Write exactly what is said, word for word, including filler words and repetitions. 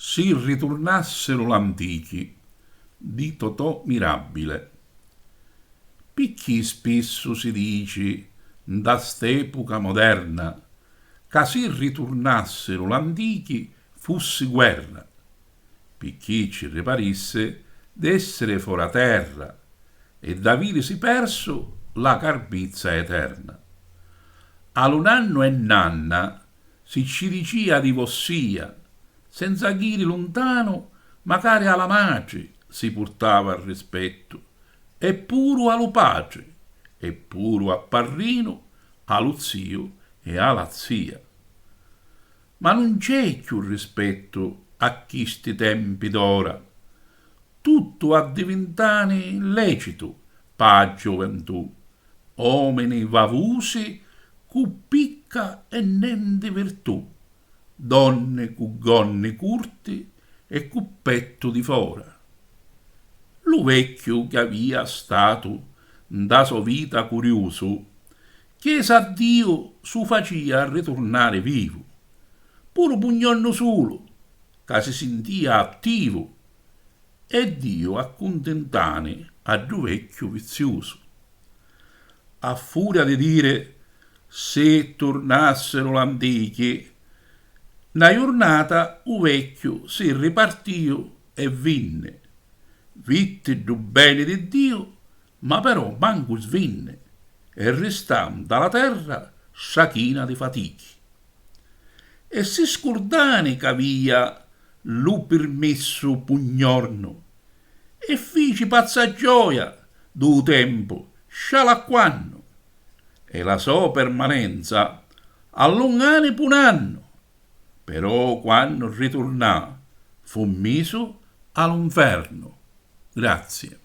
Si riturnassiru l'antichi di Totò Mirabile. Picchì spissu si dici, nta st'epuca moderna, ca si riturnassiru l'antichi fussi guerra, picchì ci riparissi d'essiri fora terra e d'avirisi persu la carmizza eterna. A lu nannu e nanna si ci dicia di vossia, senza ghiri luntanu, macari a la matri si purtava rispettu, e puru a lu patri, e puru a parrinu, a lu ziu e a la zia. Ma nun c'è cchiù rispettu a chisti tempi d'ora. Tuttu addivintani lecitu pâ giuventù, omini vavusi cu picca e nenti virtù, donni cu gonni curti e cu pettu di fora. Lu vecchiu chi avia statu nta so vita curiusu, chiesa a Diu su facia riturnari vivu, puru pu gnornu sulu, ca si sintia attivu, e Diu accuntintani a ddu vecchiu viziusu. A furia di diri si turnassiru l'antichi, na jurnata u vecchiu si ripartiu e vinni, vitti ddu beni di Diu, ma però mancu svinni, e ristà nta la terra strachina di fatichi. E si scurdani c'avia lu pirmissu pu gnornu, e fici pazza gioia dû tempu scialacquannu, e la so permanenza allungani pu n'annu, però quannu riturnà fu misu a lu nfernu. Grazie.